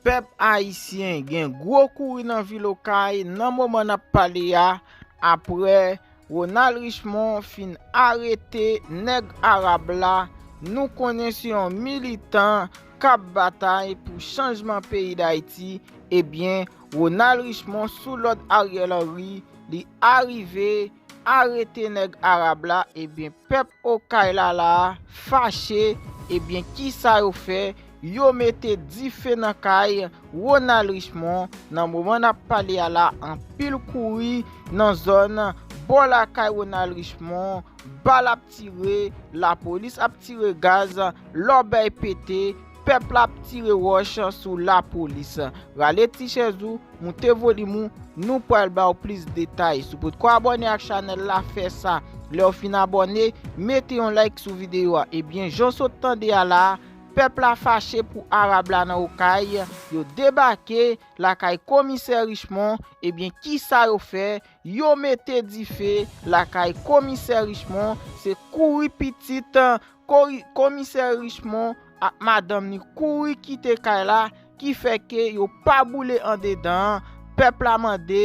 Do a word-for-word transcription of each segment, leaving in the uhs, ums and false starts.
Pèp ayisyen gen gwo kouri nan vil Okay nan moman n ap pale a, apre Ronald Richemond fin arete nèg arab la. Nou konnen se yon militan k ap batay pou chanjman peyi Dayiti. Ebyen, Ronald Richemond, sou lòd Ariel Henry, li arive arete nèg arab la. Ebyen, pèp Okay la la fache. Ebyen, kisa yo fè? Yo mete dife nan kay Ronald Richemond. Nan moman n ap pale a la, anpil kouri nan zòn bò lakay Ronald Richemond. Bal ap tire, lapolis ap tire gaz, lòbèy pete, pèp la ap tire wòch sou lapolis. Rale ti chèz ou, moute volim ou, nou pral ba w plis detay. Si w potko abòne ak chanèl la, fè sa. Lè w fin abòne, mete yon like sou videyo a. Ebyen, jan w sot tande a la, pèp la fache pou arab la nan Okay, yo debake lakay komisè Richemond. Ebyen, kisa yo fè? Yo mete dife lakay komisè Richemond. Se kouri pitit, kori-, komisè Richemond ak madanm ni kouri kite kay la, ki fè ke yo pa boule andedan an. Pèp la mande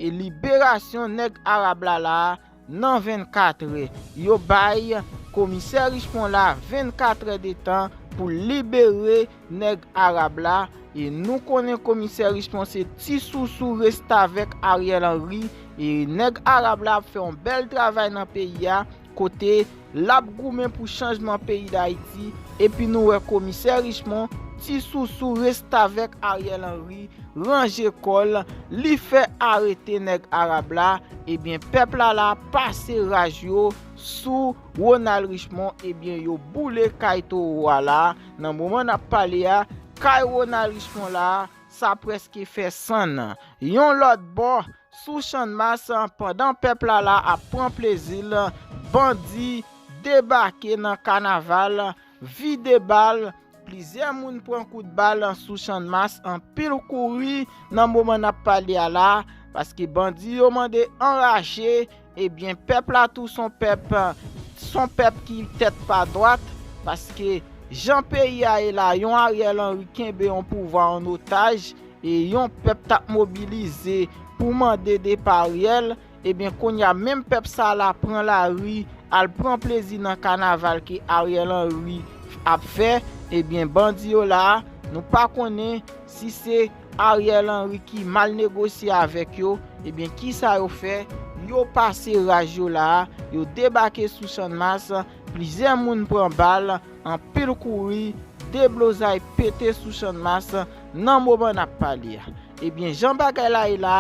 e liberasyon nèg arab la la nan vennkatrè. Yo bay komisè Richemond la vennkatrè de tan pou libere nèg arab la. E nou konnen komisè Richemond se ti sousou restavèk Ariel Henry. E nèg arab la ap fè yon bèl travay nan peyi a, kote l ap goumen pou chanjman peyi Dayiti. Epi nou wè komisè Richemond, ti sousou restavèk Ariel Henry, ranje kò l, li fè arete nèg arab la. Ebyen, pèp la la pase raj yo sou Ronald Richemond. Ebyen, yo boule kay towo a la. Nan moman n ap pale a, kay Ronald Richemond la, sa prèske fè sann. Yon lòt bò, sou Channmas, pandan pèp la la ap pran plezi l, bandi debake nan kanaval, vide bal, plizyè moun pran kout bal sou Channmas, anpil kouri nan moman n ap pale a la, paske bandi yo mande anraje. Ebyen, pèp la tou se yon pèp, se yon pèp ki tèt pa dwat, paske jan peyi a ye la, yon Ariel Henry kenbe yon pouvwa an otaj, e yon pèp t ap mobilize pou mande depa Ariel. Ebyen, kounye a, menm pèp sa la pran lari, al pran plezi nan kanaval ke Ariel Henry ap fè. Ebyen, bandi yo la, nou pa konnen si se Ariel Henry ki mal negosye avèk yo. Ebyen, kisa yo fè? Yo pase raj yo la, yo debake sou Channmas, plizyè moun pran bal, anpil kouri, deblozay pete sou Channmas nan moman n ap pale a. Ebyen, jan bagay la ye la,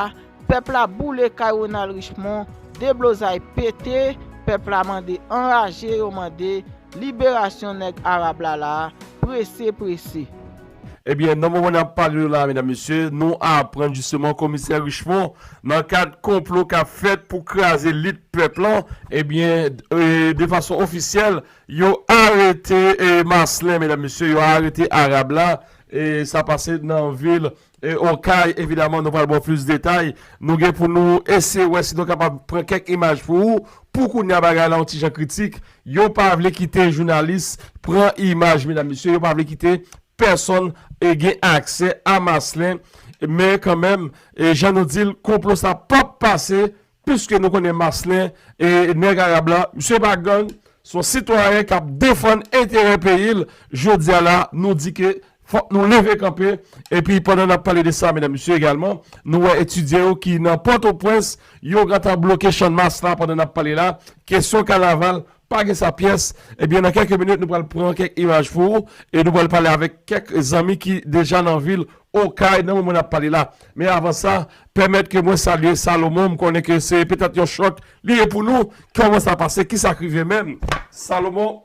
pèp la boule kay Ronald Richemond, deblozay pete, pèp la mande anraje, yo mande liberasyon nèg arab la la, prese, prese. Ebyen, nan moman n ap pale yo la, medam, mesye, nou aprann jisteman komisè Richemond, nan kad konplo k ap fèt pou kraze lit pèp lan, ebyen, e, de fason ofisyèl, yo arete, e, Marcelin, medam, mesye, yo arete Arab la, e, sa pase nan vil, e, Okay, evidaman, nou pral ba w plis detay. Nou gen pou nou eseye wè si nou kapab pran kèk imaj pou ou. Pou kounye a, bagay la yon ti jan kritik. Yo pa vle kite jounalis pran imaj, medam, mesye. Yo pa vle kite pèsonn, e, gen aksè a Marcelin. Men kanmenm, e, jan nou di l, konplo sa p ap pase, piske nou konnen Marcelin, e, nèg Arab la, misye pa gang, se yon sitwayen k ap defann enterè peyi l. Jodi a la, nou di ke fòk nou leve kanpe. Epi pandan n ap pale de sa, medam, mesye, egalman, nou wè etidyan yo ki nan Pòtoprens, yo gentan bloke Channmas la pandan n ap pale la. Kesyon kanaval, pa gen sa pyès. Ebyen, nan kèk minit, nou pral pran kèk imaj pou ou e nou pral pale avèk kèk zanmi ki deja nan vil Okay nan moman n ap pale la. Men avan sa, pèmèt ke mwen salye Salomon, m konnen ke se petèt yon chòk li ye pou nou. Kòman sa pase? Kisa k rive menm? Salomon,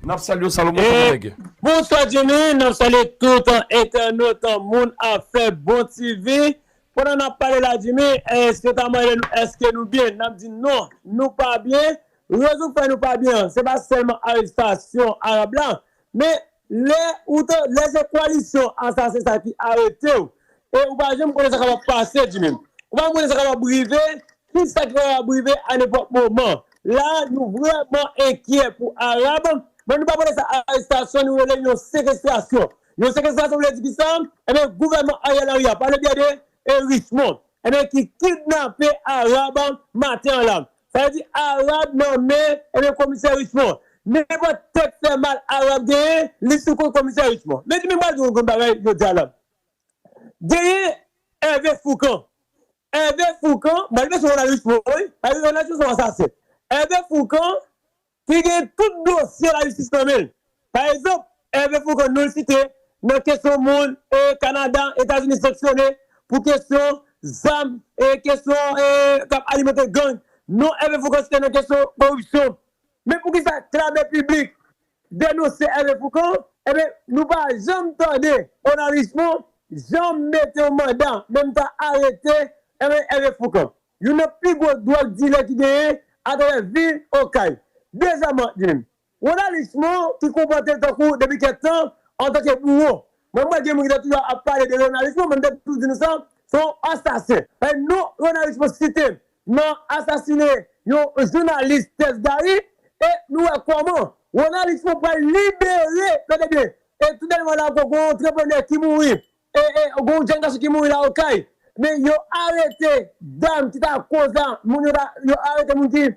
n ap salye w, Salomon, kòman nèg? Bonswa Jimmy, n ap salye tout entènot Moun Afè Bon T V. Pandan n ap pale la Jimmy, èske ta mande nou èske nou byen? N ap di non, nou pa byen. Rezon k fè nou pa byen an, se pa sèlman arestasyon Arab la, men lè ou te, lè se koalisyon asasen sa ki arete w, e ou pa janm konnen sa k ap pase Jimmy. Ou pa janm konnen sa k ap rive, kisa ki kapab rive a nenpòt moman. La, nou vrèman enkyè pou Arab, men nou pa pale sa arestasyon, nou rele yon sekestrasyon. Yon sekestasyon vle di ki sa? Ebyen, gouvènman Ariel Henry a, pa le byen de e, Richemond, ebyen, ki kidnape Arab maten an la. Sa vle di Arab nan men, ebyen, komisè Richemond. Nenpòt tèt fè mal Arab genyen, li sou kont komisè Richemond. Men di men m pral di yon grenn bagay jodi a la. Genyen Hervé Fourcand. Hervé Fourcand, m pral mete sou Ronald Richemond, wi. Hervé Ronald Richemond se yon asasen. Hervé Fourcand, ki gen tout dosye lajistis nan men l. Pa egzanp, Hervé Fourcand, nou l site nan kesyon moun e Kanada, Etazini sanksyone pou kesyon zam e kesyon e k ap alimante gang. Non Hervé Fourcand site nan kesyon koripsyon. Men poukisa Klabè Piblik denonse Hervé Fourcand? Ebyen, nou pa janm tande Ronald Richemond janm mete yon manda, menm ta arete, ebyen, Hervé Fourcand. Youn nan pi gwo dwòg dilè ki genyen atravè vil Okay. Dezyèmman, di menm, Ronald Richemond ki konpòte l tankou depi kèk tan antanke bouwo. Mwen, mwen gen moun ki te toujou ap pale de Ronald Richemond, men m te toujou di nou sa, se yon asasen. Paske non Ronald Richemond site nan asasinen yon jounalis Tès Gary, e nou wè kòman Ronald Richemond pral libere, tande byen, e tou dènyèman la ankò, gen yon antreprenè ki mouri, e, e gen yon jèn gason ki mouri la Okay, men yo arete dam ki ta koz la, moun yo ta, yo arete moun ki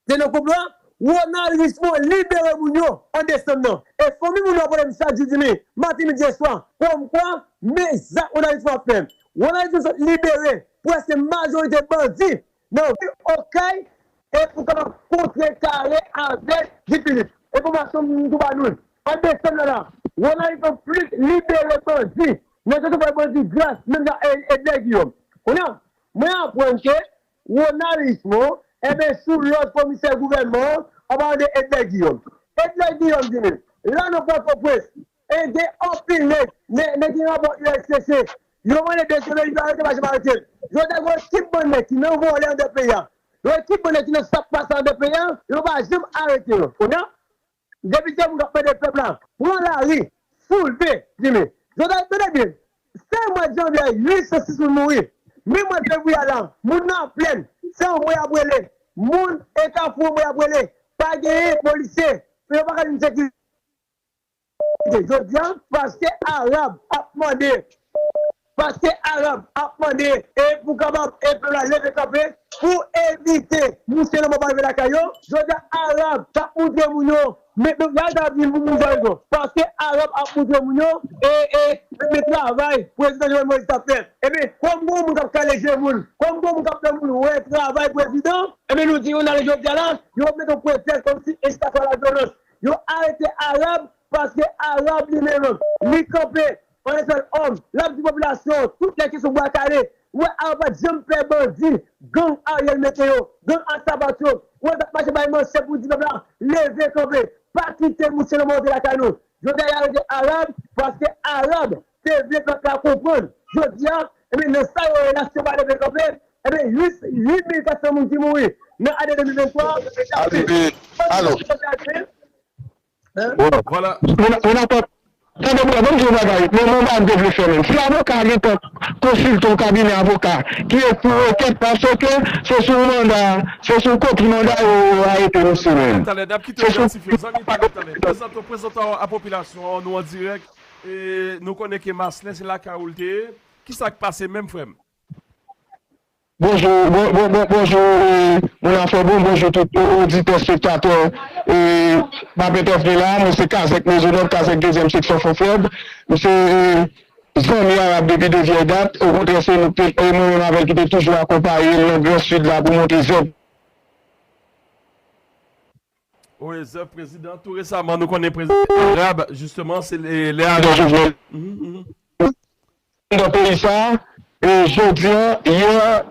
te nan konplo a, Ronald Richemond libere moun yo an desanm nan. E fanmi moun yo ap rele m chak jou di m, maten, midi e swa, kòmkwa, men zak Ronald Richemond ap fè. Ronald Richemond sot libere prèske majorite bandi nan vil Okay, e pou kapab kontrekare avèk Guy Philippe. Enfòmasyon m tou ba nou. An desanm nan la, Ronald Richemond plis libere bandi nan kesyon fè bandi gras, menm jan e, Edler Guillaume. Kounye a, mwen aprann ke Ronald Richemond, enben, sou lòd komisè gouvènman an, an palan de Edler Guillaume. Edler Guillaume di nou, la nan Pòtoprens, e gen anpil nèg, nèg, nèg ki gen rapò U S C C, yo mande de semaine, yo arete, pa janm arete. Jodi a, gen ekip bann nèg ki nan vòlè anndan peyi a. Gen ekip bann nèg ki nan sa k pase anndan peyi a, yo pa janm arete yo. Kounye a, depi se moun k ap mande pèp la, pran lari, soulve, di men. Jodi a, tande byen, sèl mwa janvye a, uit san sis moun mouri. Men mwa fevriye a la, moun nan Plèn, se anmwe y ap rele. Moun e Kafou, anmwe y ap rele. Pa genyen polisye, yo pa ka jwenn sekirite. Jodi a, paske Arab ap mande, paske Arab ap mande, e pou kapab, e pèp la leve kanpe, pou evite mouche lanmò pa rive lakay yo, jodi a, Arab t ap moutre moun yo, men, men, y al ta vin pou moun yo, paske Arab ap moutre moun yo, e, e, men travay prezidan Jovenel Moïse t ap fè. Ebyen, kòm gon moun k ap kale je moun, kòm gon moun k ap fè moun wè travay prezidan, ebyen, nou di yo nan jodi a la, yo mete yon pretèks kòmsi ensitasyon a lavyolans. Yo arete Arab paske Arab li menm, li kanpe an yon sèl òm. L ap di popilasyon, tout nèg ki sou Bwa Kale, ou wè Arab pa t janm pè bandi, gang Ariel mete yo, gang ak sapat yo, ou wè l t ap mache bay manchèt pou di pèp la, leve kanpe, pa kite mouche lanmò antre lakay nou. Jodi a, y arete Arab paske Arab te vle pèp la konprann. Jodi a, ebyen, nan sa yo ye la, si yo pa leve kanpe, ebyen, uit, uit mil kat san moun ki mouri nan ane de mil venntwa. Alo. Hein? Vwala. Moun, moun ap tande, moun ap di yon bagay, men moun pa te vle fè menm. Si avoka gen tan konsilte yon kabinè avoka ki ekri rekèt, paske se sou manda, se sou kopi manda yo, yo arete misye menm. Talè, n ap kite w idantifye w, zanmi, talè, prezante w, prezante w a popilasyon an, nou an dirèk. E nou konnen ke Maslin se lakay ou l te ye. Kisa k pase menm, frè m? Bonjou, bon, bon, bon, bonjou, e, moun afè bon, bonjou tout o-, oditè, espektatè, e, m ap entèvyou la, mwen se Kazèk Mezonòb, Kazèk dezyèm seksyon Fon Frèb. M se, e, zanmi Arab depi de vyèy dat, okontrè se nou k te, e, mwen menm avè l ki te toujou akonpaye l nan Gran Sid la pou monte zèv. Wi, zèv prezidan. Tou resaman, nou konnen prezidan Arab, jisteman, se lè, lè Ariel Jovenel. Mhm, mhm. Nan peyi sa a, e jodi a, yè,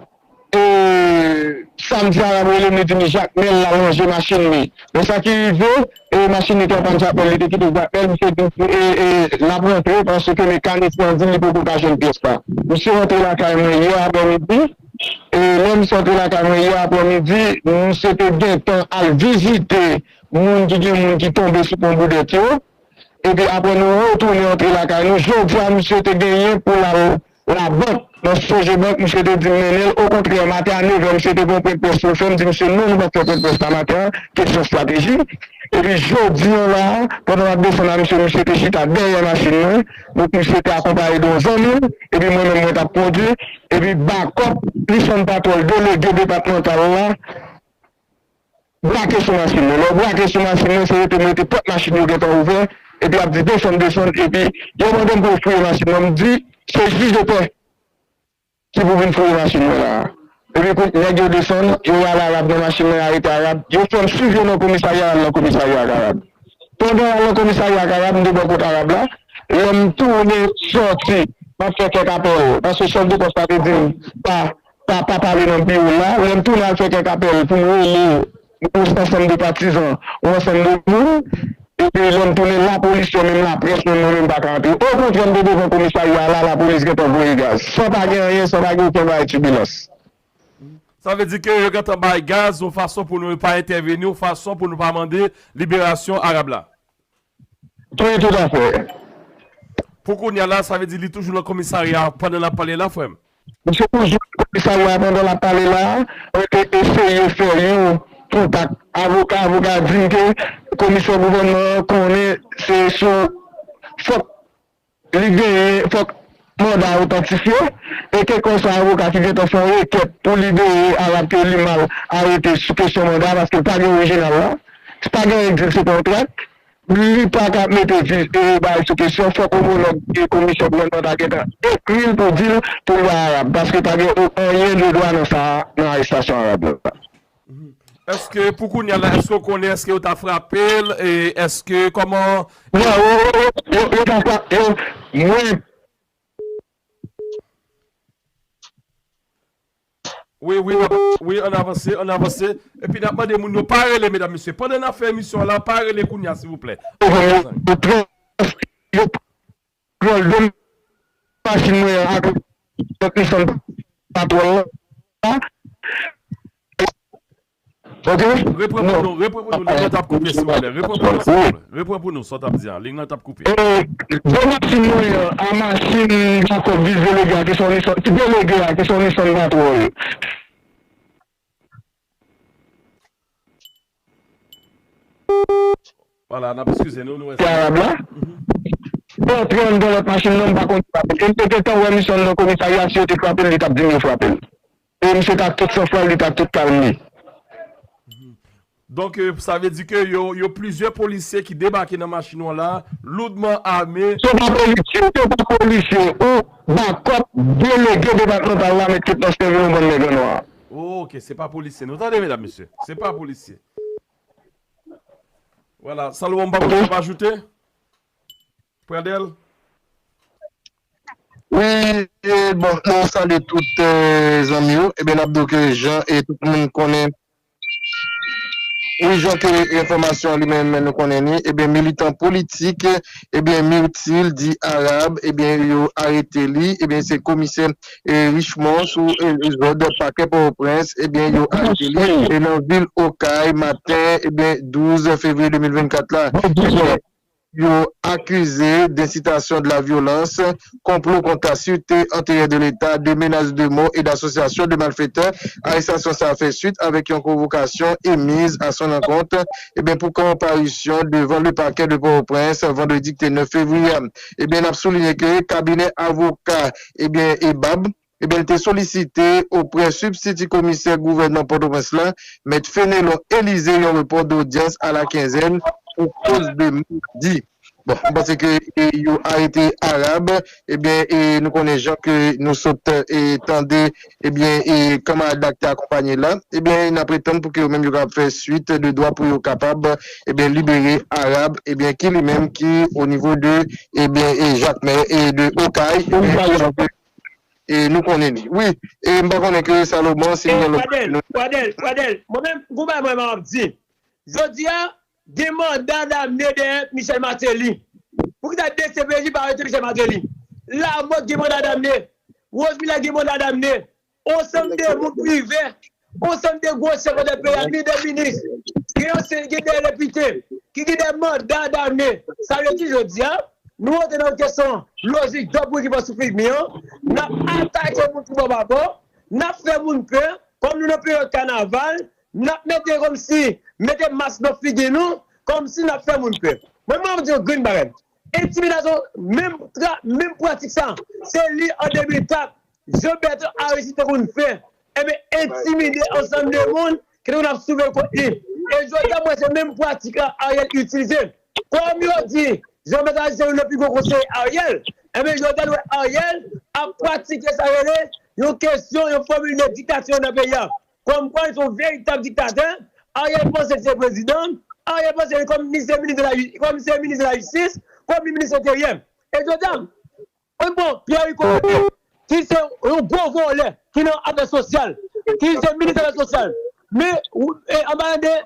e, samdi a, Arab rele m, li di m Jakmèl la ranje machin li. Men sa ki rive, e, machin li te an pàn Jakmèl, li te kite Jakmèl, misye di, e, e, l ap rantre, paske mekanisyen an di l li poko ka jwenn pyès la. Misye rantre lakay mwen yè aprèmidi, e, lè misye rantre lakay mwen yè aprèmidi, misye te gentan al vizite moun ki gen moun ki tonbe sou pon Boudèt yo. Epi apre nou retounen antre lakay nou. Jodi a, misye te genyen pou l al labank nan Sogebank. Misye te di m mennen l. Okontrè, maten a nevè, misye te gen yon pwennprès pou l fè. M di misye, non, nou p ap fè pwennprès la maten an. Kesyon estrateji. Epi jodi a la, pandan m ap desann a misye, misye te chita dèyè machin mwen. Donk, misye te akonpaye de yon zanmi l. Epi mwen menm, mwen t ap kondui. Epi bakòp Lisandre Patrol, delege depatmantal la, brake sou machin mwen. Lè yo brake sou machin mwen, se rete m rete pòt machin yo gentan ouvè. Epi y ap di, "Desann, desann." Epi yo mande m pou yo fouye machin mwen. M di, "Se jij de pè ki pou vin fouye machin mwen la a." Epi kounye a, nèg yo desann, yo rale Arab nan machin nan, yo arete Arab. Yo fè m swiv yo nan komisarya, al nan komisarya ak Arab. Pandan y al nan komisarya ak Arab, m te bò kot Arab la. Lè m tounen sòti, m ap fè kèk apèl. Paske chèf de pòs la te di m, pa, pa, pa pale nan biwo la. Lè m tounen al fè kèk apèl pou m rele yon ansanm de patizan, yon ansanm de moun. Epi lè m tounen, lapolis yo menm, laprès menm, mwen menm pa ka antre. Okontrè, m te devan komisarya a la, lapolis gentan voye gaz. San pa gen anyen, san pa gen okenn bagay tibilans. Sa vle di ke yo gentan bay gaz yon fason pou nou pa entèveni, yon fason pou nou pa mande liberasyon Arab la. Wi, toutafè. Pou kounye a la, sa vle di li toujou nan komisarya pandan n ap pale la, frè m? Misye toujou nan komisarya pandan l ap pale la a, mwen te eseye fè yon kontak avoka, avoka a di m ke komisè gouvènman an konnen se sou fòk li genyen, fòk manda a otantifye, e ke konsa avoka ki gentan fè yon rekèt pou libere Arab ke li mal arete sou kesyon manda a, paske l pa gen orijinal la, pa gen anyen k di l se pa yon trak, li pa ka mete vi, e, bagay sou kesyon, fòk omològ e komisè gouvènman ta gentan ekri l pou di l pou l ba Arab, paske pa gen o-, anyen de dwa nan sa a, nan arestasyon Arab la. Èske pou kounye a la, èske w konnen èske yo ta frape l? E èske kòman? Non, yo, yo, yo, yo, yo ta frape, yo, mwen. Wi, wi, n ap, wi, ann avanse, ann avanse. Epi n ap mande moun yo pa rele, medam, mesye. Pandan n ap fè emisyon an la, pa rele kounye a, silvouplè. Yo pran, yo pran de machin mwen an ak lòt Nissan patwòl la. Ok? Repran pou nou, repran pou nou, liy lan t ap koupe, silvouplè. Repran pou nou, silvouplè. Repran pou nou, sa w t ap di a. Liy lan t ap koupe. E, de machin mwen an, a machin Jacob, vis delege a, ki se yon Nissan, ki delege a, ki se yon Nissan patwòl. Vwala, n ap eskize nou, nou wè sa. Arab la. Antre anndan lòt machin nan, m pa konn ki frape l. E m te gentan wè misye anndan komisarya, si yo te frape l, li t ap di m yo frape l. E misye t ak tout sanfwa l, li t ak tout kalm li. Donk, euh, sa vle di ke yo, yo plizyè polisye ki debake nan machin w la, loudman ame. Se pa polisye, se pa polisye, ou bakòp delege depatmantal la met tout nan sèvi yon bann nèg an nwa. Oh, ok, se pa polisye. Nou tande, medam, mesye? Se pa polisye. Vwala, Salomon, m pa konn sa w ap ajoute? Pradel? Wi, e, bon, nou salye tout, e, zanmi yo. Ebyen, n ap di w ke jan e tout moun konnen. Wi, jan ke enfòmasyon an li menm nou konnen ni, ebyen, militan politik, ebyen, Myrtil di Arab, ebyen, yo arete li, ebyen, se komisè, e, Richemond sou, e, zòd pakè Pòtoprens, ebyen, yo arete li, e, nan vil Okay, maten, ebyen, douz fevriye de mil vennkat la. Ebyen, yo akize d'incitation de la violence, complot contre la sûreté intérieure de l'État, de menace de mort et d'association de malfaiteurs. Arestasyon sa a fè swit avèk yon konvokasyon emiz à son encontre, ebyen, pou konparisyon devan le parquet de Port-au-Prince, vandredi ki te nèf fevriye. Ebyen, n ap souliye ke kabinè avoka, ebyen, EBAB, ebyen, li te solisite oprè sibstiti komisè gouvènman Pòtoprens lan, mèt Fenelon Elysée, yon repò dodyans à la quinzaine pou koz de madi. Bon, m panse ke, e, yo arete Arab, ebyen, e, nou konnen jan ke nou sot, e, tande, ebyen, e, kanmarad la ki te akonpanye l la, ebyen, n ap retann pou ke yo menm yo kapab fè swit de dwa pou yo kapab, ebyen, libere Arab, ebyen, ki li menm ki o nivo de, ebyen, e, Jakmèl e de Okay, ebyen, jan ke e nou konnen li. Wi, e m pa konnen ke Salomon, si li gen lòt. Pradel, Pradel, Pradel, mwen menm, gon bagay mwen m ap di. Jodi a, gen manda damne dèyè Michel Martelly. Poukisa DCPJ pa arete Michel Martelly? Lamòt gen manda damne. Rosemila gen manda damne. Ansanm de moun prive. Ansanm de gwo chèf nan peyi a, ni de minis, gen ansyen, gen de depite, ki gen de manda damne. Sa vle di jodi a, nou antre nan kesyon lojik djòb pou ki pa sou figi an, n ap atake moun pou bò pa bò, n ap fè moun pè, kòm nou nan peryòd kanaval, n ap mete kòmsi, mete mas nan figi nou, kòmsi n ap fè moun pè. Mwen, mwen di yon grenn bagay. Entimidasyon, menm tra, menm pratik sa, se li an de mil kat, Jean Bertrand Aristide te konn fè. Ebyen, entimide ansanm de moun ki te konn ap souveye kont li. E jodi a, mwen, se menm pratik la Ariel itilize. Kòm yo di, Jean Bertrand Aristide se youn nan pi gwo konseye Ariel, ebyen, jodi a, nou wè Ariel ap pratike sa rele yon kesyon, yon fòmil de diktati nan peyi a. Kòmkwa li se yon veritab diktatè. Ariel panse li se prezidan. Ariel panse li kòm li se minis de la, kòm li se minis de la jistis, kòm li minis enteryè. E jodi a, bon, Pierre Rico, ki se yon gwo vòlè, ki nan afè sosyal, ki se minis afè sosyal. Men, e, anba de,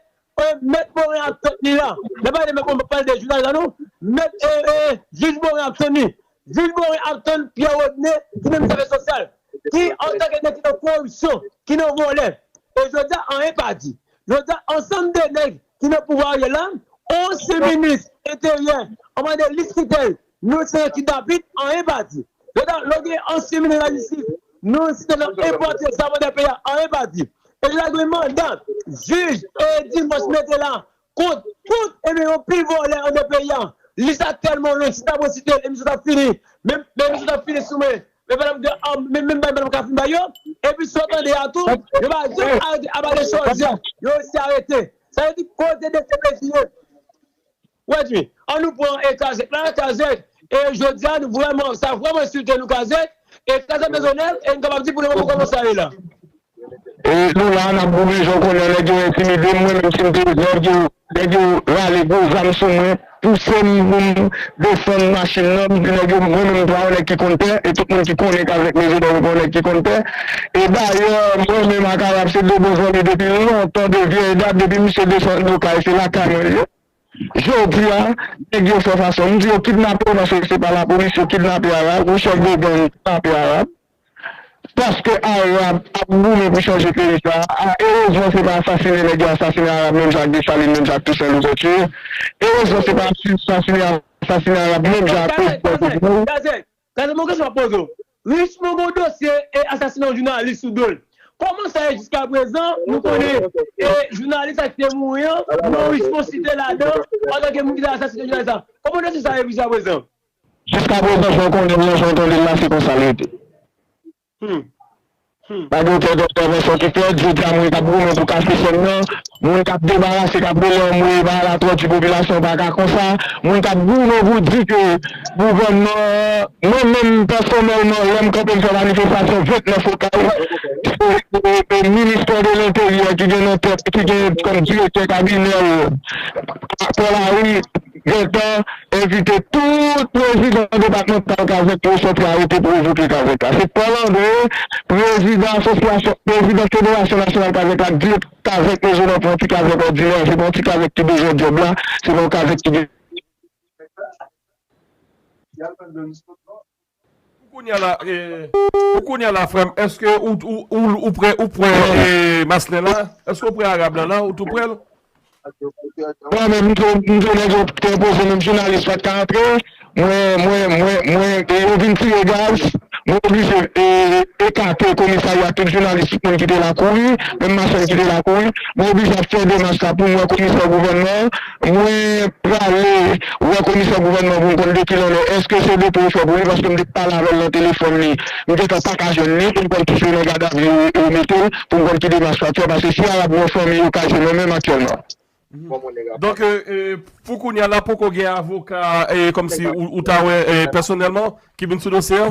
e, Mèt Morin ap tann li la. Lè pale de Mèt Morin, pale de jounalis la, non. Mèt, e, e, jij Morin ap tann li. Jij Morin ap tann Pierre Rodney, ki nan minis afè sosyal, ki antanke nèg ki nan koripsyon, ki nan vòlè. E jodi a, anyen pa di. Jodi a, ansanm de nèg ki nan pouvwa Ariel la, ansyen minis enteryè, anba de Lis Kitèl, nou se kidnapin, anyen pa di. Jodi a, lè w gen ansyen minis lajistis, nou se nan enpòte zam anndan peyi a, anyen pa di. E lè gen manda jij, e, Eddy Moss mete la, kont tout, ebyen, yon pil vòlè anndan peyi a. Lis la tèlman long, si ta pran site l, emisyon ta fini. Men, men emisyon ta fini sou mwen. Men pandan m, men, men, men pandan m ka fin ba yo. Epi sa w tande a tou, yo pa janm arete Abadè Chòzyè. Yo resi arete. Sa vle di kote de se mezi yo. Wè di, an nou pran e Kazèk la, Kazèk. E jodi a, nou vrèman, sa vrèman ensilte nou, Kazèk. E Kazèk Mezonèl, e nou kapab di pou le moman kòman sa ye la. E nou la, n ap goumen, jan w konnen, nèg yo entimide m, mwen menm, si m te, nèg yo, nèg yo rale gwo zam sou mwen, pouse m pou m desann machin nan, m di nèg yo, mwen menm, m pa yon nèg ki konn pè, e tout moun ki konnen Kazèk Mezonèl, yo pa yon nèg ki konn pè. E dayè, mwen menm ak Arab, se de bon zanmi depi lontan, de vyèy dat, depi misye desann Okay, se lakay mwen li ye. Jodi a, nèg yo fè fason. M di yo kidnape w paske se pa lapolis, yo kidnape Arab, yon chèf de gang kidnape Arab. Paske Arab ap goumen pou chanje peyi sa a. Erezman, se pa asasinen nèg yo asasinen Arab menm jan ak Desalin, menm jan ak Tousen Louvèti. Erezman, se pa asasinen, asasinen Arab menm jan ak Prezidan Jovenel. Gade, gade, gade, mon kesyon ap poze w. Richemond gon dosye e asasina yon jounalis sou do l. Kòman sa ye jiskaprezan, nou konnen e jounalis sa ki te mouri an, non Richemond site ladan antanke moun ki te asasine jounalis la? Kòman dosye sa ye jiskaprezan? Jiskaprezan, jan w konnen l lan, jan w tande l la, se konsa l rete. Hmm. Hmm. Pa gen okenn entèvansyon ki fèt, jodi a moun k ap goumen pou kase sèn nan, moun k ap debarase, k ap rele anmwe, bagay la twò di, popilasyon pa ka konsa, moun k ap goumen pou di ke gouvènman, mwen menm pèsonèlman, lè m kanpe m fè manifestasyon vennèf Okay, se, e, e, ministè de lenteryè ki gen nan tèt, ki gen kòm direktè kabinè l, Paul Harry, gentan envite tout prezidan depatmantal Kazèk pou yo sòti arete pwovoke Kazèk la. Se Paul André, prezidan asosyasyon, prezidan Federasyon Nasyonal Kazèk la, k di Kazèk Mezonèl pa yon ti Kazèk òdinè, se pa yon ti Kazèk ki bezwen djòb la, se pa yon Kazèk ki gen Pou kounye a la, e, pou kounye a la, frè m, èske ou, ou, ou, ou prè, ou prè, e, Maslin la? Èske ou prè Arab la la? Ou tou prè l? Mwen menm, m te, m te nèg yo te enpoze menm jounalis pa t ka antre. Mwen, mwen, mwen, mwen, e, yo vin tire gaz. Mwen oblije, e, ekate komisarya, tout jounalis, tout moun ki te la kouri, menm machann ki te la kouri. Mwen oblije ap fè demach la pou m wè komisè gouvènman. Mwen prale wè komisè gouvènman pou m konn de kilè l ye. Èske se depo yo fè pou li? Paske m te pale avè l nan telefòn li. M gentan pa ka jwenn li pou m konn kise nan gadavi yo, yo mete l, pou m konn ki demach pou fè. Paske si Arab gen yon fanmi yo ka jwenn mwen menm aktyèlman. Donk, e, e, pou kounye a la, poko gen avoka, e, kòmsi ou, ou ta wè, e, pèsonèlman, ki vin sou dosye a?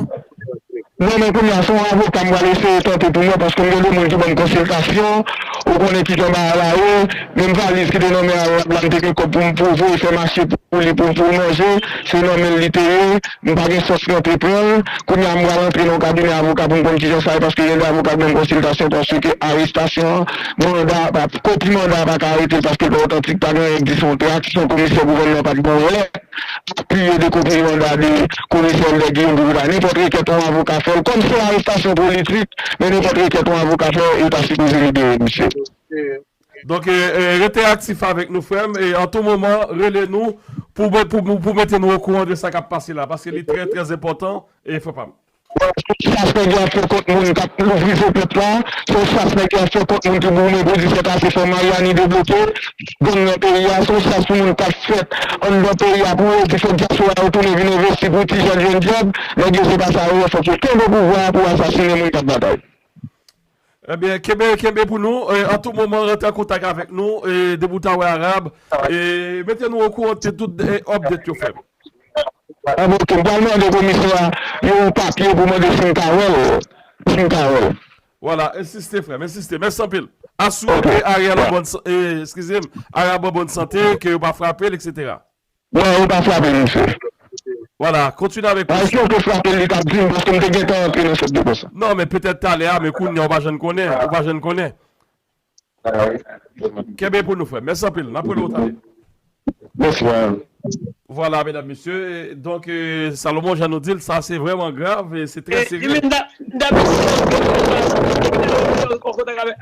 Non, men kounye a, se yon avoka m pral eseye tante pou mwen, paske m gen de moun ki ban m konsiltasyon, ou konnen kijan bagay la ye, menm valiz ki te nan men Arab la, m te gen kòb pou m, pou voye fè mache pou li, pou, pou l manje, se nan men l li te ye, m pa gen sòs rantre pran l, kounye a m pral antre nan yon kabinè avoka pou m konn kijan sa ye, paske gen de avoka k ban m konsiltasyon, paske arestasyon an, manda, pa, kopi manda a pa ka arete l, paske l pa otantik, pa gen anyen k di se yon trak, se yon komisè gouvènman pa t gen yon lèt apiye de kopi manda de komisè Elbè Guillaume pou ta nenpòt rekèt yon avoka fè l, kòm se yon arestasyon politik, men nenpòt rekèt yon avoka fè, yo ta sipoze libere misye. Donk, e, e, rete aktif avèk nou, frè m, e an tou moman, rele nou pou, pou, pou, pou mete nou okouran de sa k ap pase la, paske li trè, trè enpòtan, e frè pa m. Chas nèg yo ap fè kont moun k ap louvri fo pòt la, se yon chas nèg yo ap fè kont moun ki goumen pou di fè kase fò Maryani debloke, gang nan peyi a, se yon chas pou moun k ap fèt anndan peyi a pou yo di fòk dyaspora yo tounen vin envesti pou ti jèn jwenn djòb, nèg yo se pa sa yo wè, fòk yo kenbe pouvwa a pou asasinen moun k ap batay. Ebyen, kenbe, kenbe pou nou. E, an tou moman, rantre an kontak avèk nou. E, depi w ta wè Arab, e, mete nou okouran de tout e, update yo frè m. An bon, m pral mande komisè a yon papye pou mande si m ka wè l. Si m ka wè l. Vwala, ensiste frè m, ensiste. Mèsi anpil. Asire ke Ariel an bòn, eskize m, Arab an bòn sante, ke yo pa frape l, etsetera. Non, yo pa frape l, mesye. Vwala, kontinye avèk nou. Si yo te frape l, li t ap di m, paske m te gentan antre nan sèt de pòs la. Non, men petèt talè a, men kounye a, ou pa janm konnen, ou pa janm konnen. Kenbe pou nou, frè. Mèsi anpil. N ap rele w talè. Mèsi, frè. Vwala, medam, mesye. Donk, Salomon, jan nou di l, sa se vrèman grav, e se trè serye.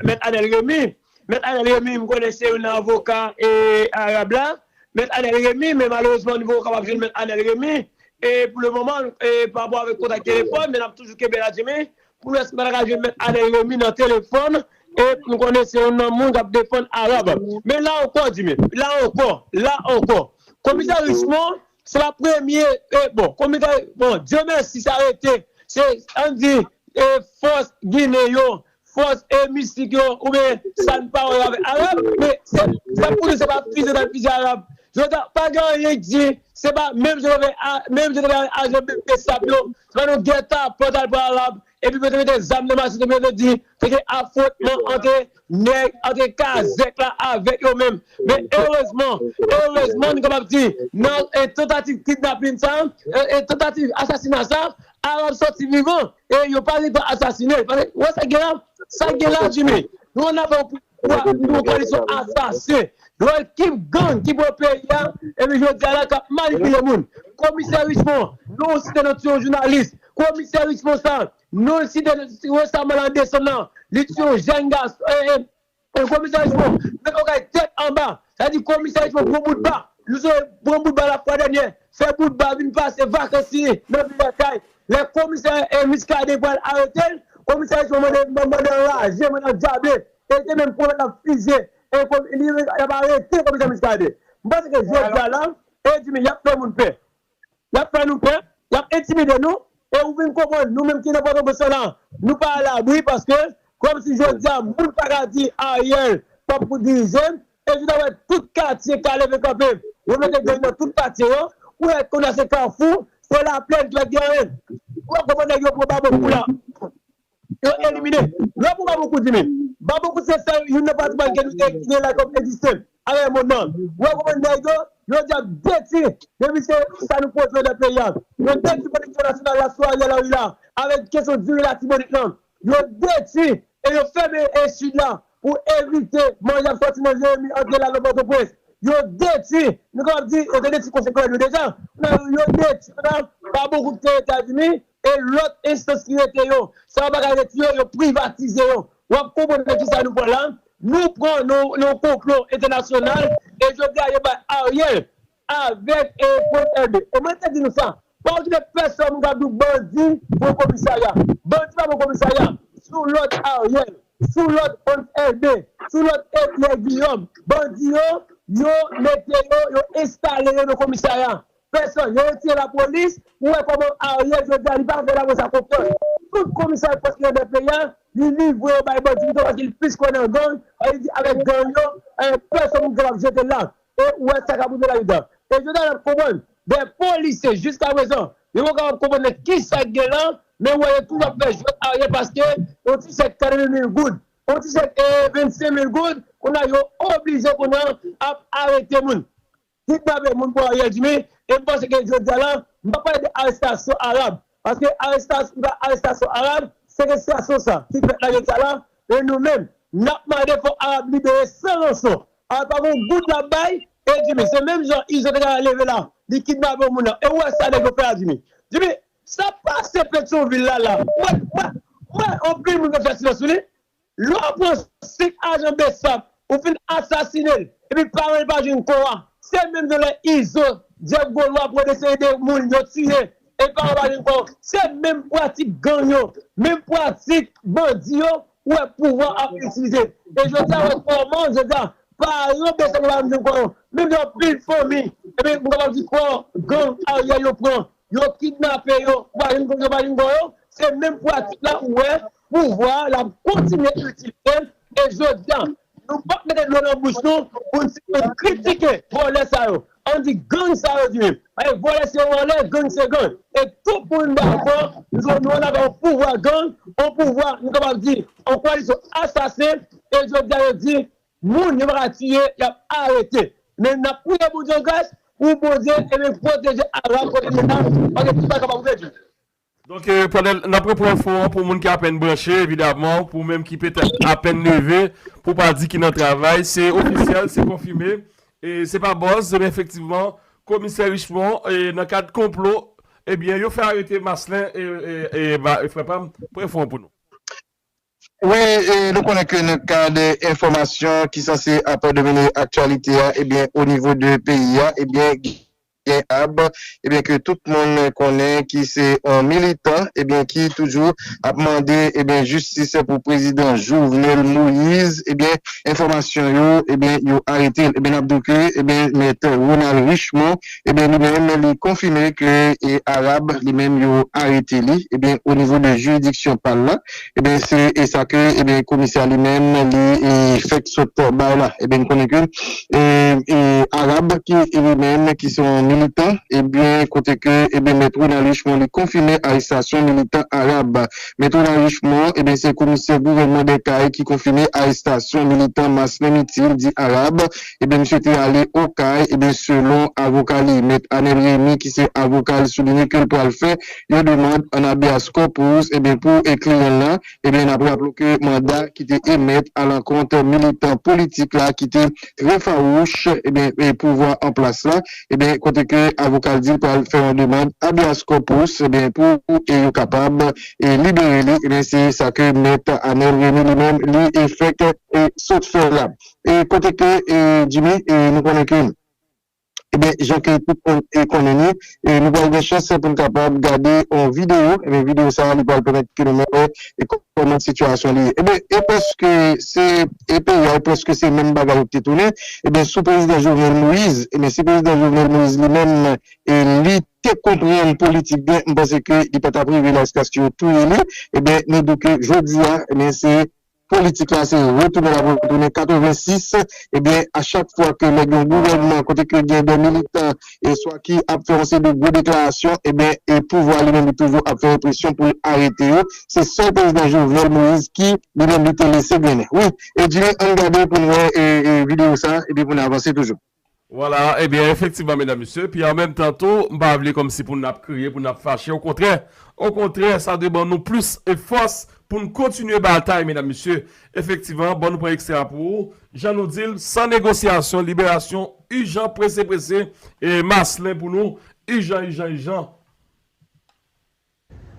Mèt Anèl Remy, Mèt Anèl Remy, m konnen se youn nan avoka Arab la. Mèt Anèl Remy, men malerezman nou poko kapab jwenn Mèt Anèl Remy. E pou le moman, e pa rapò avèk kontak telefòn, men n ap toujou kenbe la, Jimmy. Pou lè si nou pa ta ka jwenn Mèt Anèl Remy nan telefòn, e nou konnen se youn nan moun k ap defann Arab. Men la ankò, Jimmy, la ankò, la ankò. Komisè Richemond, se pa premye, e bon, komisè, bon, Dye mèsi, sa rete, se, ann di, e fòs Ginen yo, fòs e mistik yo, oubyen sa n pa wè avèk Arab, men se, sa pou di se pa fize nan fize Arab. Jodi a, pa gen anyen ki di, se pa menm jan yo fè, menm jan yo fè ajan Besap yo, se pa nou gèt apòt al pran Arab, epi pou yo te mete zam nan machin, epi yo te di, se te afwontman ant nèg, ant kazèk la avèk yo menm. Men erezman, erezman, nou kapab di, nan e tantativ kidnapin sa, e tantativ asasina sa, Arab sòti vivan. E yo pa gentan asasinen l. Paske, ou wè sa k gen la? Sa k gen la, Jimmy? Nou ann afè yon pouvwa, nou yon koalisyon asasen. Nou yon ekip gang ki pran peyi a, epi jodi a la k ap manipile moun. Komisè Richemond, nou site nan ti yon jounalis. Komisè Richemond sa, nou site resaman la desanm nan, li ti yon jèn gason, e, e, e komisè Richemond, met okay tèt anba. Sa di komisè Richemond pran bout ba. Nou sou pran bout ba lafwa dènyè. Fè bout ba vin pase vakans li nan vil lakay. Lè komisè e, Muscadin pral arete l, komisè Richemond mande, mande anraje, mande andyable. E te menm pwomèt l ap fize. E li ap arete komisè Muscadin. M panse ke jodi a la, e Jimmy, y ap fè moun pè. Y ap fè nou pè, y ap entimide nou, e ou vin konprann nou menm ki nan Pòtoprens lan, nou pa alabri paske kòmsi jodi a moun pa ka di Ariel p ap dirije, e jodi a wè tout katye ka leve kanpe, yo mete gang nan tout katye yo, ou wè kounye a se Kafou, se Laplèn ki pa t gen anyen. Ou wè kòman nèg yo pran Babokou la. Yo elimine. Lè pou Babokou Jimmy. Babokou se sèl youn nan patrimwàn ke nou te ki gen la kòm egziste avèk mond nan. Ou wè kòman nèg yo, yo di ap detwi depi se sa nou pwodui nan peyi a. Yo detwi pwodiksyon nasyonal la sou Ariel Henry la avèk kesyon diri Latibonit lan. Yo detwi e yo fèmen e sid la pou evite manje ap sòti nan Jeremi antre la nan Pòtoprens. Yo detwi, nou kapab di, yo te detwi konsèy gouvènman deja. Kounye a yo detwi, kounye a Babokou ki te Etazini, e lòt enstans ki rete yo. Sa yo pa ka detwi yo, yo privatize yo. W ap konprann nan kisa nou pran la. Nou pran nan yon konplo entènasyonal, e jodi a yo bay Ariel avèk e Frantz Elbé. E mwen te di nou sa, pa okipe pèsonn moun k ap di w bandi pran komisarya. Bandi pa pran komisarya. Sou lòd Ariel, sou lòd Frantz Elbé, sou lòd Elie Guillaume, bandi yo, yo mete yo, yo enstale yo nan komisarya. Pèsonn, yo retire lapolis, ou wè kòman Ariel jodi a li pa fè lapolis la konfyans. Tout komisarya pòs ki anndan peyi a, li livre yo bay bandi pito paske li plis kwè nan gang, li di avèk gang yo, pèsonn moun kapab jete l la. E ou wè sa k ap rive ladan. E jodi a n ap konprann, de polisye jiskaprezan, yo poko kapab konprann nan kisa k gen la, men ou wè yo toujou ap fè jwèt Ariel paske yon ti chèk katreven mil goud, yon ti chèk vennsenk mil goud, kounye a yo oblije kounye a ap arete moun. Kidnape moun pou Ariel Jimmy, e m panse ke jodi a la, m p ap pale de arestasyon Arab. Paske arestasyon, arestasyon Arab, sekestrasyon sa ki fèt la jodi a la, e nou menm, n ap mande fò Arab libere san ranson. Arab pa gon goud l ap bay, e Jimmy, se menm jan Izo te ka leve la, li kidnape yon moun nan. E ou wè sa nèg yo fè a Jimmy. Jimmy, sa pase Petyonvil la la. Ou wè, ou wè, ou wè anpil moun yo fè silans sou li. Lè w pran senk ajan Besap, ou fin asasine l, epi paran l pa jwenn kò a. Se menm jan lè Izo, Jeff Golwa pran de seri de moun yo tiye, e paran pa jwenn kò yo. Se menm pratik gang yo, menm pratik bandi yo, ou wè pouvwa ap itilize. E jodi a, wè kòman, jodi a, paran bezwen pa jwenn kò yo. Menm jan anpil fanmi, ebyen, m kapab di kò gang aryè yo pran, yo kidnape yo, yo pa jwenn kò yo, se menm pratik la ou wè pouvwa a l ap kontinye itilize. E jodi a, nou p ap mete dlo nan bouch nou pou n, pou n kritike vòlè sa yo. Ann di gang sa yo di menm. Paske vòlè se vòlè, gang se gang. E tout moun dakò, nou, nou ann avè yon pouvwa gang, yon pouvwa, nou kapab di, yon koalisyon asasen, e jodi a yo di, moun yo pa ka tiye, y ap arete. Men n ap priye Bondye gras pou Bondye, ebyen, pwoteje Arab kote l ye la, paske tout bagay kapab redi. Donk, eh, pandan n ap repran enfo an pou moun ki apèn branche, evidamman, pou menm ki petèt apèn leve, pou pa di ki nan travay, se ofisyèl, se konfime, e se pa buzz, men efektivman, komisè Richemond, e nan kad konplo, ebyen, yo fè arete Maslin, e, e, e, ba, e frè pa m, pran enfo an pou nou. Wi, e nou konnen ke nan kad enfòmasyon ki sanse ap domine aktyalite a, ebyen, o nivo de peyi a, ebyen, gen Arab, ebyen, ke tout moun konnen ki se yon militan, ebyen, ki toujou ap mande, ebyen, jistis pou prezidan Jovenel Moïse, ebyen, enfòmasyon yo, ebyen, yo arete l. Ebyen, n ap di w ke, ebyen, mèt Ronald Richemond, ebyen, li menm, li konfime ke, e, Arab, li menm, yo arete li, ebyen, o nivo de jiridiksyon pa l la, ebyen, se, e sa ke, ebyen, komisè a li menm, li, e, fèk sot bay la. Ebyen, n konnen ke, e, e, Arab, ki, e, li menm, ki se yon militan, ebyen, kote ke, ebyen, mèt Ronald Richemond, li konfime arestasyon militan Arab. Mèt Ronald Richemond, ebyen, se komisè gouvènman Dèkay ki konfime arestasyon militan Maslin Mitil, di Arab. Ebyen, misye te ale Okay, ebyen, selon avoka li, mèt Anel Remy, ki se avoka l, soulinye ke l pral fè yon demann an habeas corpus, ebyen, pou, e, kliyan l lan, ebyen, n ap raple ke manda ki te emèt alankont militan politik la ki te trè fawouch, ebyen, e pouvwa an plas la, ebyen, kote ke avoka l di l pral fè yon demann habeas corpus, ebyen, pou, e yo kapab, e libere li, ebyen, se sa ke mèt Anel Remy li menm, li, e fèk, e sot fè la. E kote ke, e Jimmy, e nou konnen ke Ebyen, jan ke tout moun, e, konnen ni, e nou pral gen chans pou n kapab gade yon videyo. Ebyen, videyo sa a, li pral pèmèt ke nou menm wè, e, kòman sitiyasyon li ye. Ebyen, e prèske se, e peyi a, e prèske se menm bagay yo ki te tounen. Ebyen, sou prezidan Jovenel Moïse, ebyen, si prezidan Jovenel Moïse li menm, e, li te konprann politik byen, m panse ke li pa t ap rive la jiskaske yo touye li. Ebyen, nou di ke jodi a, ebyen, se politik la se retounen l ap retounen katrevensis, ebyen, a chak fwa ke nèg yon gouvènman kote ke gen de militan, e swa ki ap fè yon seri de gwo deklarasyon, ebyen, e pouvwa li menm li toujou ap fè represyon pou l arete yo. Se sèl prezidan Jovenel Moïse ki li menm li te lese grennen. Wi, e Jimmy, ann gade pou n wè, e, e videyo sa, epi pou n avanse toujou. Vwala, ebyen, efektivman, medam, mesye, epi an menm tan tou, m pa vle kòmsi pou n ap kriye, pou n ap fache, okontrè, okontrè, sa dwe ban nou plis e fòs pou n kontinye batay, medam, mesye. Efektivman, ban nou pran ekstrè a pou ou. Jan nou di l, san negosyasyon, liberasyon ijan, prese, prese, e Maslin pou nou, ijan, ijan, ijan.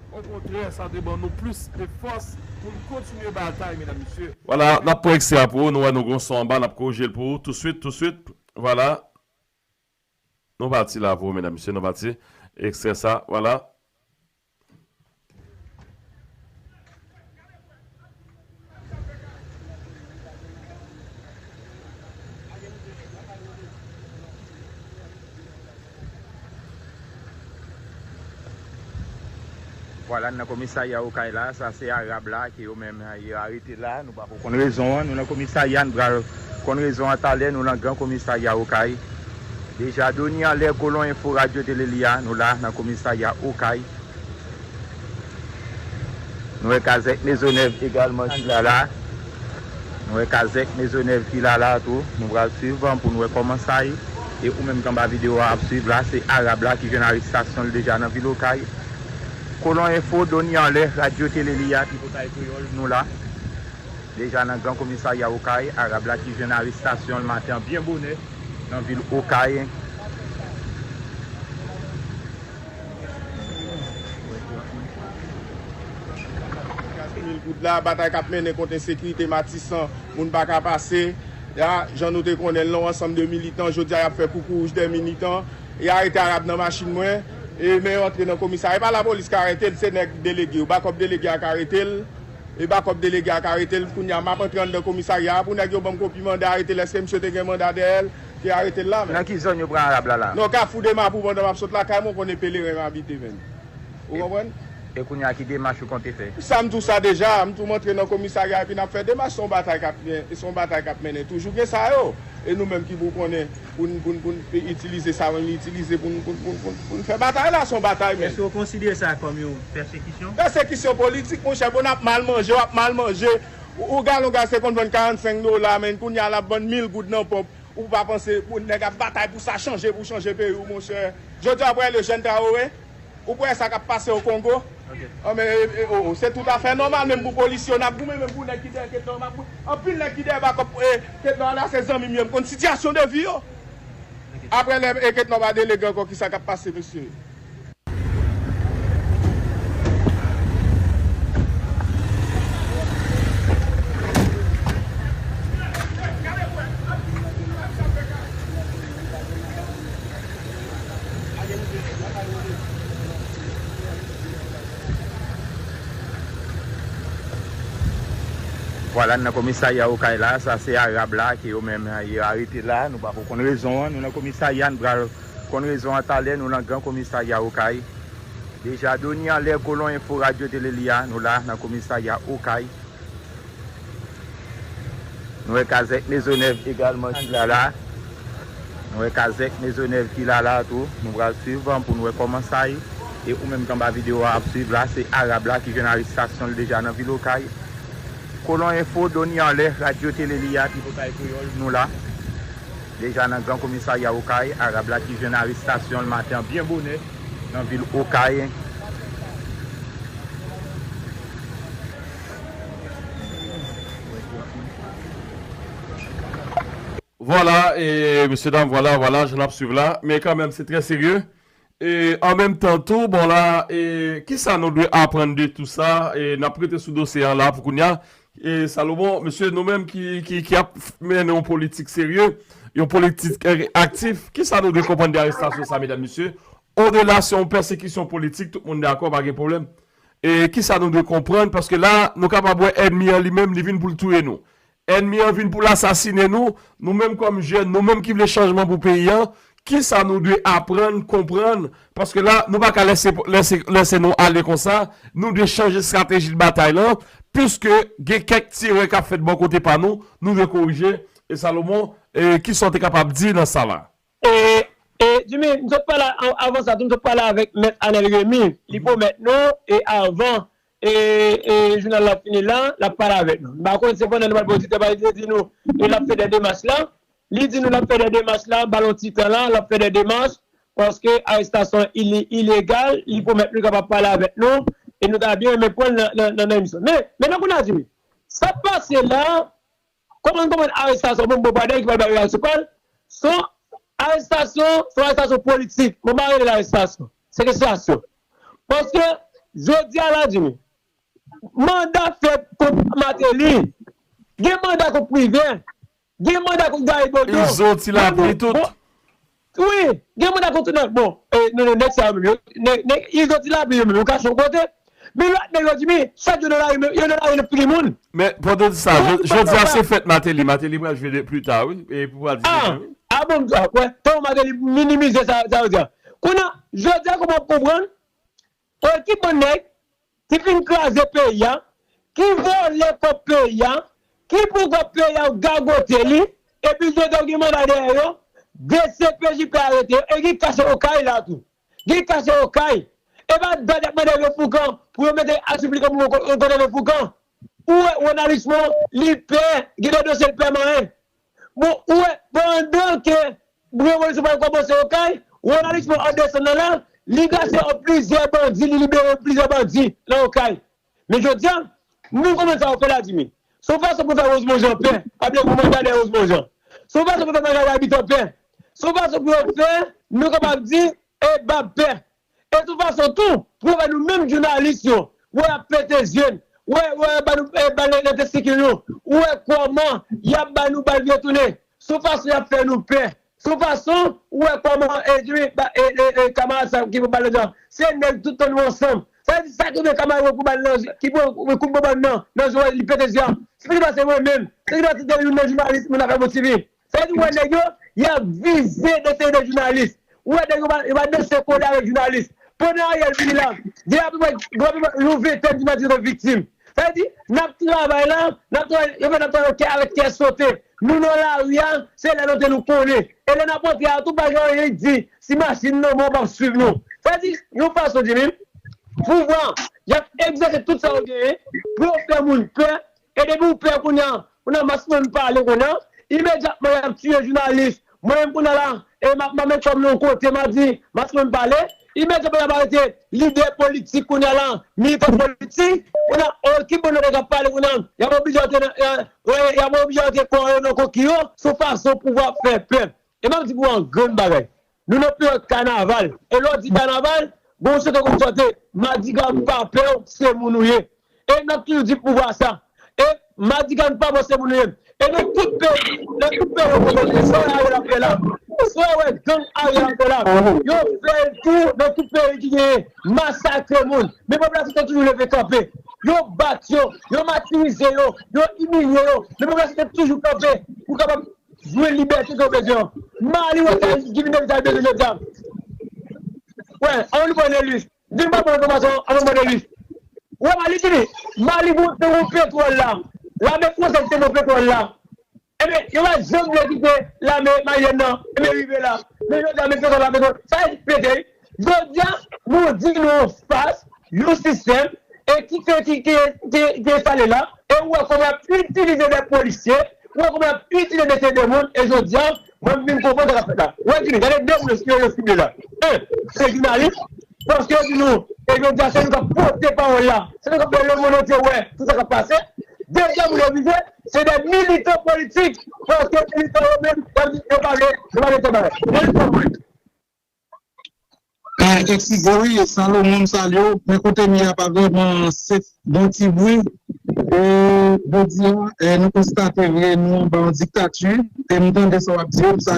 Okontrè, sa te ban nou plis e fòs pou n kontinye batay, medam, mesye. Vwala, n ap pran ekstrè a pou ou. Nou wè nou gon son anba, n ap korije l pou ou touswit, touswit. Vwala. Nou pati la pou ou, medam, mesye, nou pati. Ekstrè sa, vwala. Vwala, n nan komisarya Okay la, sa se Arab la ke yo menm yo arete la, nou pako konn rezon an, nou nan komisarya, n pral konn rezon an talè, nou nan gran komisarya Okay. Deja, Doni Anlè, Kolon Enfo, Radyo Tele Li a, nou la nan komisarya Okay. Nou wè kazèk Mezonèv egalman ki la la. Nou wè kazèk Mezonèv ki la la tou. Nou pral swiv pou nou wè kòman sa ye. E ou menm k anba videyo a ap swiv la, se Arab la ki jwenn arestasyon l deja nan vil Okay. Kolon Enfo, Doni Anlè, Radyo Tele Li a, Tripotay Kreyòl, nou la. Deja nan gran komisarya Okay, Arab la ki jwenn arestasyon l maten an byen bonè nan vil Okay. Mil goud la, batay k ap mennen kont ensekirite Matisan, moun pa ka pase. Ya, jan nou te konnen l, yon ansanm de militan, jodi a y ap fè koukouwouj dè militan. Y arete Arab nan machin mwen, E men yo antre nan komisarya, e pa lapolis ka arete l, se nèg delege yo, bakòp delege a ka arete l, e bakòp delege a ka arete l. Kounye a, m ap antre anndan komisarya a pou nèg yo ban m kopi manda arete l. Èske misye te gen manda dèyè l, te arete l la menm? Nan ki zòn yo pran Arab la la? Nan Kafou de Mapou, pandan m ap sot lakay mwen, w konnen Pelerin m abite menm. Ou konprann? E kounye a, ki demach ou konte fè? Sa m di w sa deja, m di w m antre nan komisarya epi n ap fè demach, se yon batay k ap, se yon batay k ap mennen. Toujou gen sa yo. E nou menm ki pou konnen, pou n, pou n, pou n itilize sa menm li itilize pou n, pou n, pou n, pou n, pou n fè batay la, se yon batay menm. Èske w konsidere sa kòm yon pèsekisyon? Pèsekisyon politik, monchè, bon, n ap mal manje, w ap mal manje. Ou, ou galon gaz te konn vann karannsenk dola, men kounye a l ap vann mil goud nan ponp. Ou pa panse pou nèg ap batay pou sa chanje, pou chanje peyi w, monchè? Jodi a, w ap wè Lejèn Traoré, ou p wè sa k ap pase o Kongo? Anben, e, e, o, o, se toutafè nòmal, menm pou polisye yo, n ap goumen, menm pou nèg ki dèyè Ketnò, m ap gou-, anpil nèg ki dèyè bakòp, e, Ketnò a la, se zanmi m yo, m konn sitiyasyon de vi yo. Apre lè, e, Ketnò pa delege ankò, kisa k ap pase, mesye? Vwala, n nan komisarya Okay la, sa se Arab la ke yo menm yo arete la, nou pako konn rezon an, nou nan komisarya, n pral konn rezon an talè, nou nan gran komisarya Okay. Deja, Dony Anlè, Kolon Enfo, Radyo Tele Li a, nou la nan komisarya Okay. Nou wè kazèk Mezonèv egalman ki la la. Nou wè kazèk Mezonèv ki la la tou. Nou pral swiv pou nou wè kòman sa ye. E ou menm k anba videyo a ap swiv la, se Arab la ki jwenn arestasyon l deja nan vil Okay. Kolon Enfo, Dony Anlè, Radyo Tele Li a, Tripotay Kreyòl, nou la. Deja nan gran komisarya Okay, Arab la ki jwenn arestasyon l maten an byen bonè nan vil Okay. Vwala, e, mesye dam, vwala, vwala, jan n ap swiv la. Men kanmenm, se trè serye. E, an menm tan tou, bon la, e, kisa nou dwe aprann de tou sa? E, n ap rete sou dosye an la pou kounye a. E, Salomon, mesye, nou menm ki, ki, ki ap mennen yon politik serye, yon politik, e, aktif, kisa nou dwe konprann de arestasyon sa, medam, mesye? Odela se yon pèsekisyon politik, tout moun dakò, pa gen pwoblèm. E kisa nou dwe konprann? Paske la, nou kapab wè ènmi an li menm, li vin pou l touye nou. Ènmi an vin pou l asasinen nou. Nou menm kòm jèn, nou menm ki vle chanjman pou peyi an, kisa nou dwe aprann, konprann? Paske la, nou pa ka lèse, lèse, lèse nou ale konsa. Nou dwe chanje estrateji de batay lan, piske gen kèk ti erè k ap fèt bò kote pa nou, nou dwe korije. E Salomon, e kisa w te kapab di nan sa la? E, e, Jimmy, m sot pale a-, avan sa tou, m sot pale avèk Mèt Anèl Remy. Li pwomèt nou, e avan, e, e, jounal la fini la, l ap pale avèk nou. M pa konn se pandan nou pral ba oditè, pa li te di nou, e l ap fè de demach la. Li di nou l ap fè de demach la, ba l yon ti tan la, l ap fè de demach, paske arestasyon an ili-, ilegal, li pwomèt nou l kapab pale avèk nou, e nou ta byen renmen pran l nan, nan, nan, nan emisyon. Men, men nan kounye a, Jimmy, sa k pase la, Kòman n konprann arestasyon, bon, bon, pa nèg ki pral bay reyaksyon pa l. Se yon arestasyon, se yon arestasyon politik. Bon, m pa rele l arestasyon. Sekestrasyon. Paske, jodi a la, Jimmy, manda fèt kont Martelly. Gen manda kont Privè. Gen manda kont Gary Bodeau. Izo, Ti Lapli, tout. Bon, Wi, gen moun ap kontinye. Bon, e, non, non, nèg sa yo menm, yo, nèg, nèg, Izo Ti Lapli yo menm, yo kache yon kote. Men lòt nèg yo, Jimmy, chak jou nan lari, yo nan lari nan figi moun. Men, pandan w di sa, jodi a se fèt Martelly. Martelly pral jwe de, pli ta, wi. E pou pral di demen, wi. A bon, m di, a, wè, tan Martelly minimize sa, sa yo di a. Kounye a, jodi a, kòman w konprann? Ekip bann nèg ki fin kraze peyi a, ki vòlè kòb peyi a, ki pran kòb peyi a, gagote li, epi jodi a w gen manda dèyè yo, D C P J P arete yo, e ki kache Okay la tou. Gen kache Okay. E pa dat y ap mande Vefoukan pou yo mete aksyon piblik pou yo kondane Vefoukan. Ou wè Ronald Richemond, li pè, gen de dosye l pè manyen. Bon, ou wè, pandan ke revolisyon pral kòmanse Okay, Ronald Richemond ap desann nan la, li gache plizyè bandi, li libere plizyè bandi nan Okay. Men jodi a, nou konprann sa yo fè la, Jimmy. Se yon fason pou fè Rosemond Jean pè, pa bliye pou manda dèyè Rosemond Jean. Se yon fason pou fè Margarita pè. Se yon fason pou yo fè, nou kapab di, e Bab pè. E tout fason tou, pou yo fè nou menm jounalis yo, wè y ap pete zye n, wè, wè y ap ba nou, e, bal nan, nan testikil nou, wè kòman y ap ba nou bal vye tounen, se yon fason y ap fè nou pè, Se yon fason ou wè kòman e Jimmy, ba- e, e, e, kamarad sa ki pou bal nan zye a, se nèg tout tan nou ansanm. Sa vle di sa ki gen kamarad yo pou bal nan zye, ki pou pou bal nan nan zye li pete zye a. Se ki pase mwen menm. Se ki pase de youn nan jounalis moun nan fè bon T V. Sa vle di ou wè nèg yo, y ap vize de seri de jounalis. Ou wè nèg yo pa yo pa danse kole avèk jounalis. Pandan Ariel vini la, gen apeprè gen apeprè yon ventèn jounalis ki te viktim. Sa vle di, n ap travay la, n ap travay, yo fè n ap travay kè avèk kè sote. Nou nan lari a, se lè nou te nou konnen. E lè n ap antre a tou, pa gen anyen ki di, si machin nan bon, w p ap swiv nou. Sa vle di, yon fason di menm, pouvwa, y ap egzèse tout sa yo genyen, pou yo fè moun pè, e depi w pè kounye a, kounye a mas moun pale kounye a, imedyatman y ap tiye jounalis, Mwen menm kounye a la, e m ap manmen kòm nan yon kote, m ap di, m ap fè m pale. Imedyatman y ap arete lidè politik kounye a la, militan politik, kounye a, o, ki bon nèg k ap pale kounye a, y ap oblije antre nan, y ap oblije antre kò yo nan koki yo, se yon fason pou w ap fè pè. E m ap di pou w yon grenn bagay. Nou nan peryòd kanaval. E lè w di kanaval, gon chante konn chante, Madigra pa pè w, se moun ou ye. E n ap toujou di pouvwa sa. E Madigra n pa bon se moun yo ye. E nan tout peyi, nan tout peyi yo konnen sa Ariel ap fè la. Sa wè gang Ariel ap fè la. Yo fè l tou nan tout peyi ki genyen masakre moun. Men popilasyon te toujou leve kanpe. Yo bat yo, yo matirize yo, yo imilye yo. Men popilasyon te toujou kanpe pou kapab jwenn libète ke yo bezwen an. Mali wè sa Jimmy Davis al bezwen jodi a. Wè, an nou pran Nelis. Di m pa pran enfòmasyon an nou pran Nelis. Wè Mali fini. Mali gon te gon petwòl la. Lame fransèz te gon petwòl la. Ebyen, yo pa janm vle kite lame malyèn nan. Ebyen, rive la. Men jodi a, men petwòl la, petwòl. Sa e pete wi. Jodi a, nou di nou anfas yon sistèm e ki fè ki ki ki ki enstale la, e ou wè kòman y ap itilize de polisye, ou wè kòman y ap itilize de seri de moun, e jodi a, mwen m vin konprann sa k ap fèt la. Ou wè Jimmy, gade de moun yo yo sible la. En, se jounalis, paske yo di nou, e jodi a, se nou k ap pote pawòl la, se nou k ap fè lemonn antye wè tout sa k ap pase. Dezyèm moun yo vize, se de militan politik, paske militan yo menm, yo di yo pa vle, yo pa vle fè bagay. Men li konprann. Eskize wi, Salomon, m salye w. Men kote m ye a pa vrèman sef, gon ti bri. E jodi a, e, nou konstate vre, nou anba yon diktati. E m tande sa w ap di yo, m salye